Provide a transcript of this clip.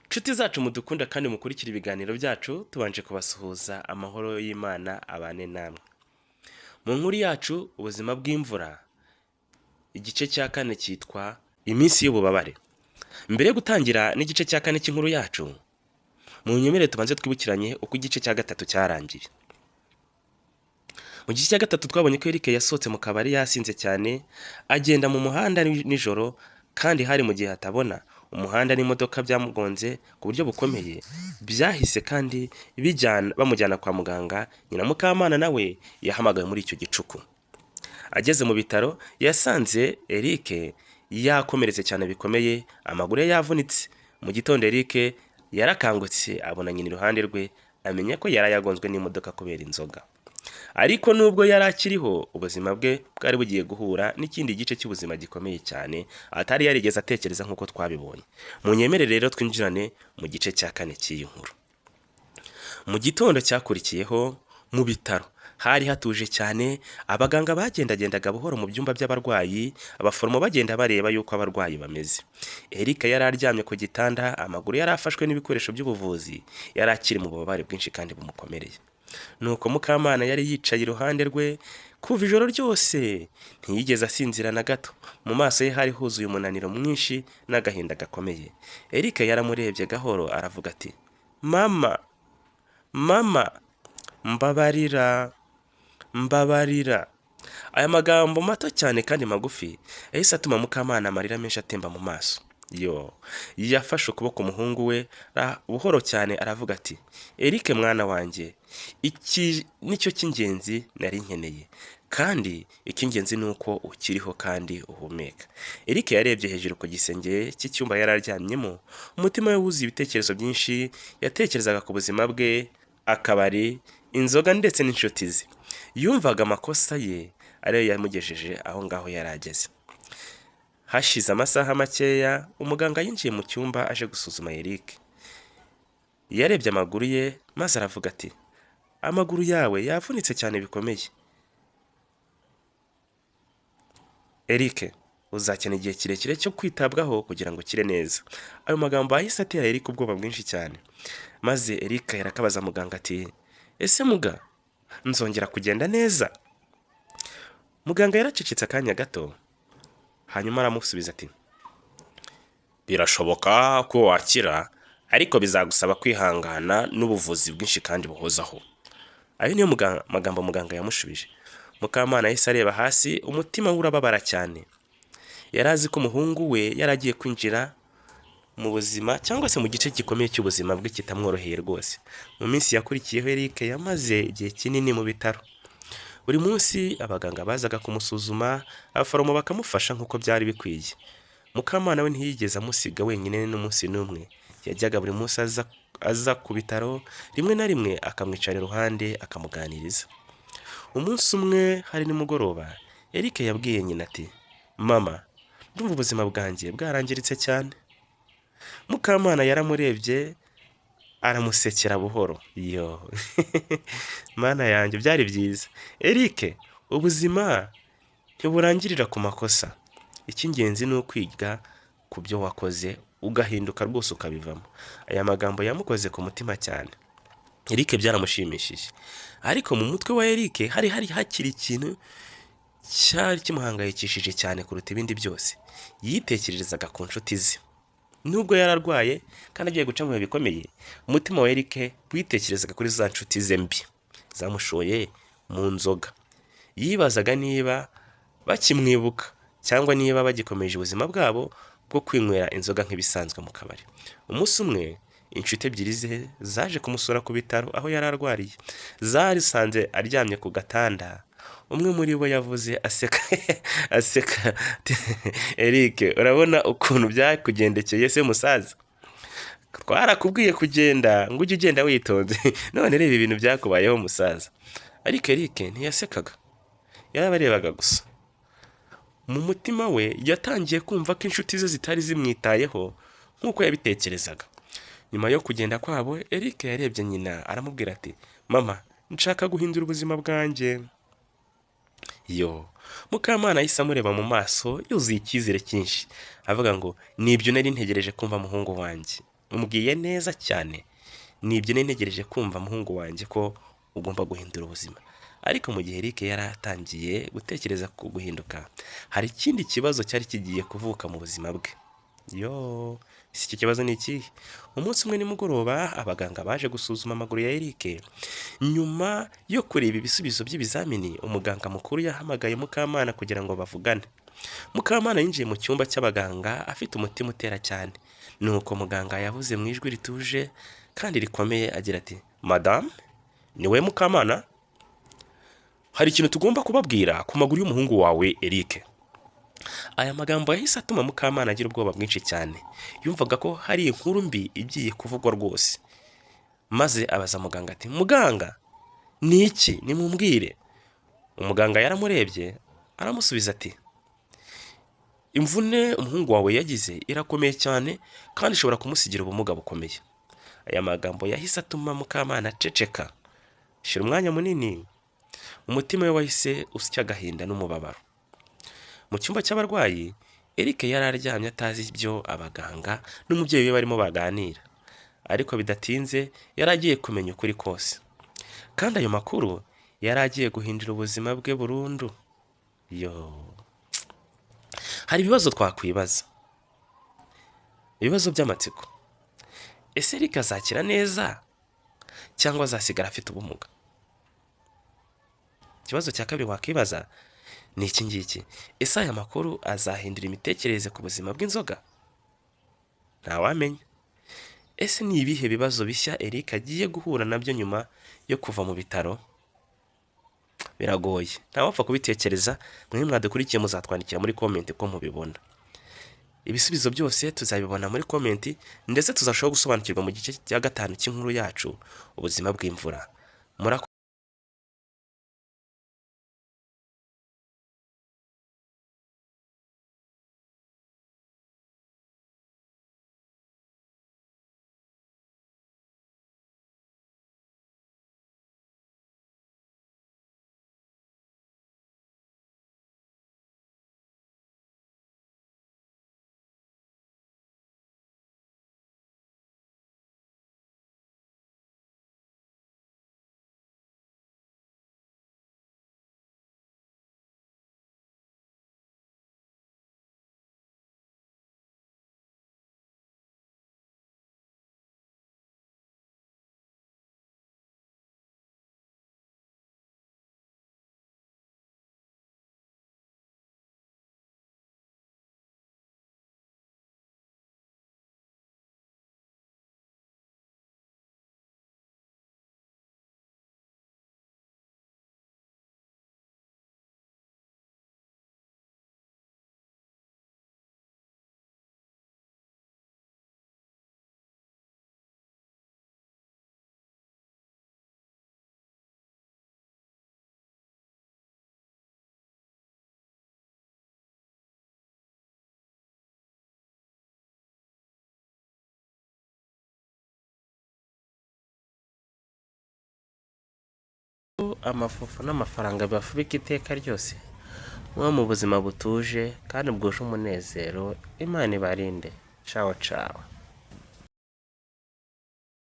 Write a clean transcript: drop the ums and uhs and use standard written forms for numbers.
Nshuti zacu mudukunda kandi mukurikira ibiganiro byacu, tubanje kubasuhuza, amahoro y'Imana abane namwe. Mu nkuru yacu Ubuzima bw'imvura, igice cya kane cyitwa Iminsi y'ububabare. Mbere yo gutangira n'igice cya kane cy'inkuru yacu, mu nyemerere tubanze twibukiranye uko igice cya gatatu cyarangiye. Mu gice cya gatatu twabonye ko Eric yasohotse mu kabari yasinze cyane, agenda mu muhanda nijoro kandi hari mu gihe hatabona. Umuhanda n'imodoka byamugonze ku buryo bukomeye, byahise kandi bijyana bamujyana kwa muganga. Nyina Mukamana nawe yahamagawe muri icyo gicuku. Ageze mu bitaro yasanze Eric yakomeretse cyane bikomeye, amaguru ye yavunitse. Mu gitondo Eric yarakangutse abona nyina iruhande rwe, amenya ko yari yagonzwe n'imodoka kubera inzoga. Ariko nubwo yari akiriho, ubuzima bwe bwari bugiye guhura n'ikindi gice cy'ubuzima gikomeye cyane atari yarigeze atekereza nk'uko twabibonye. Munyemerere rero twinjirane mu gice cya kane cy'iyi nkuru. Mu gitondo cyakurikiyeho mu bitaro hari hatuje cyane, abaganga bagendagendaga buhoro mu byumba by'abarwayi, abaforomo bagenda bareba yuko abarwayi bameze. Eric yari aryamye ku gitanda, amaguru yari afashwe n'ibikoresho by'ubuvuzi, yari akiri mu bubabare bwinshi kandi bumukomereye. Nuko Mukamana yari yicaye iruhande rwe kuva ijoro ryose, ntiyigeze asinzira na gato. Mu maso ye hari huzuye umunaniro mwinshi n'agahinda gakomeye. Eric yaramurebye gahoro aravuga ati: "Mama, mama, mbabarira, mbabarira." Aya magambo mato cyane kandi magufi yahise atuma Mukamana amarira menshi atemba mu maso. Yo, yafashe ukuboko umuhungu we buhoro cyane aravuga ati: "Eric mwana wanjye, iki nicyo cy'ingenzi nari nkeneye, kandi icy'ingenzi ni uko ukiriho kandi uhumeka." Eric yarebye hejuru ku gisenge cy'icyumba yari aryamyemo, umutima we wuzuye ibitekerezo byinshi. Yatekerezaga ku buzima bwe, akabari, inzoga ndetse n'inshuti ze. Yumvaga amakosa ye ariyo yamugejeje aho ngaho yari ageze. Hashize amasaha makeya, umuganga yinjiye mu cyumba aje gusuzuma Eric. Yarebye amaguru ye maze aravuga ati: "Amaguru yawe yavunitse cyane bikomeye. Eric, uzakena igihe kirekire cyo kwitabwaho kugira ngo ukire neza." Ayo magambo yahise atera Eric ubwoba bwinshi cyane. Maze Eric yarakabaza muganga ati: "Ese muga, nzongera kugenda neza?" Muganga yaracecetse akanya gato, hanyuma aramusubiza ati: "Birashoboka ko wakira, ariko bizagusaba kwihangana n'ubuvuzi bwinshi kandi buhozaho." Ayo niyo magambo muganga yamushubije. Mukamana yahise areba hasi, umutima we urababara cyane. Yari azi ko umuhungu we yari agiye kwinjira mu buzima cyangwa se mu gice gikomeye cy'ubuzima bwe kitamworoheye rwose. Mu minsi yakurikiyeho Eric yamaze igihe kinini mu bitaro. Buri munsi abaganga bazaga kumusuzuma, abaforomo bakamufasha nk'uko byari bikwiye. Mukamana we ntiyigeze amusiga wenyine n'umunsi n'umwe. Yajyaga buri munsi aza ku bitaro, rimwe na rimwe akamwicara iruhande akamuganiriza. Umunsi umwe hari nimugoroba, Eric yabwiye nyina ati: "Mama, ndumva ubuzima bwanjye bwarangiritse cyane." Mukamana yaramurebye aramusekera buhoro. Yo, mana yanjye, byari byiza. "Eric, ubuzima ntiburangirira ku makosa. Icy'ingenzi ni ukwiga ku byo wakoze, ugahinduka rwose ukabivamo." Aya magambo yamukoze ku mutima cyane. Eric byaramushimishije. Ariko mu mutwe wa Eric hari hakiri ikintu cyari kimuhangayikishije cyane kuruta ibindi byose. Yitekererezaga ku nshuti ze. Nubwo yari arwaye kandi agiye guca mu bihe bikomeye, umutima wa Eric witekerezaga kuri za nshuti ze mbi zamushoye mu nzoga. Yibazaga niba bakimwibuka cyangwa niba bagikomeje ubuzima bwabo bwo kwinywera inzoga nk'ibisanzwe mu kabari. Umunsi umwe inshuti ebyiri ze zaje kumusura ku bitaro aho yari arwariye. Zarisanze aryamye ku gatanda. Umwe muri bo yavuze aseka aseka ati: "Eric, urabona ukuntu byakugendekeye se musaza? Twarakubwiye kugenda ngo ujye ugenda witonze, none reba ibintu byakubayeho musaza." Ariko Eric ntiyasekaga, yarabarebaga gusa. Mu mutima we yatangiye kumva ko inshuti ze zitari zimwitayeho nk'uko yabitekerezaga. Nyuma yo kugenda kwabo, Eric yarebye nyina aramubwira ati: "Mama, nshaka guhindura ubuzima bwanjye." Yo, Mukamana yahise amureba mu maso yuzuye icyizere cyinshi, avuga ngo: "Nibyo nari ntegereje kumva muhungu wanjye." Umbwiye neza cyane, nibyo nari ntegereje kumva muhungu wanjye, ko ugomba guhindura ubuzima. Ariko mu gihe Eric yari atangiye gutekereza ku guhinduka, hari ikindi kibazo cyari kigiye kuvuka mu buzima bwe. Yo, ese icyo kibazo ni ikihe? Umunsi umwe nimugoroba, abaganga baje gusuzuma amaguru ya Eric. Nyuma yo kureba ibisubizo by'ibizamini, umuganga mukuru yahamagaye Mukamana kugira ngo bavugane. Mukamana yinjiye mu cyumba cy'abaganga afite umutima utera cyane. Nuko muganga yavuze mu ijwi rituje kandi rikomeye agira ati: "Madamu, ni we Mukamana? Hari ikintu tugomba kubabwira ku maguru y'umuhungu wawe Eric." Aya magambo yahise atuma Mukamana agira ubwoba bwinshi cyane. Yumvaga ko hari inkuru mbi igiye kuvugwa rwose. Maze abaza muganga ati: "Muganga, ni iki? Nimumbwire." Umuganga yaramurebye aramusubiza ati: "Imvune umuhungu wawe yagize irakomeye cyane kandi ishobora kumusigira ubumuga bukomeye." Aya magambo yahise atuma Mukamana aceceka. Shira umwanya munini, umutima we wahise usya agahinda n'umubabaro. Mu cyumba cy'abarwayi, Eric yari aryamye atazi ibyo abaganga n'umubyeyi we barimo baganira. Ariko bidatinze yari agiye kumenya ukuri kose. Kandi ayo makuru yari agiye guhindura ubuzima bwe burundu. Yo. Hari ibibazo twakwibaza. Ibibazo by'amatsiko. Ese Eric azakira neza cyangwa azasigara afite ubumuga? Ikibazo cya kabiri wakwibaza ni iki ngiki: ese aya makuru azahindura imitekerereze ku buzima bw'inzoga? Ntawamenya. Ese ni ibihe bibazo bishya Eric agiye guhura nabyo nyuma yo kuva mu bitaro? Biragoye, ntawapfa kubitekereza. Mwe mwadukurikiye muzatwandikira muri comment ko mubibona. Ibisubizo byose tuzabibona muri comment, ndetse tuzarushaho gusobanukirwa mu gice cya gatanu cy'inkuru yacu, ubuzima bw'imvura. Murakoze. Amafufu n'amafaranga bibafubika iteka ryose, mube mu buzima butuje kandi bwuje umunezero. Imana ibarinde. Cawo cawo.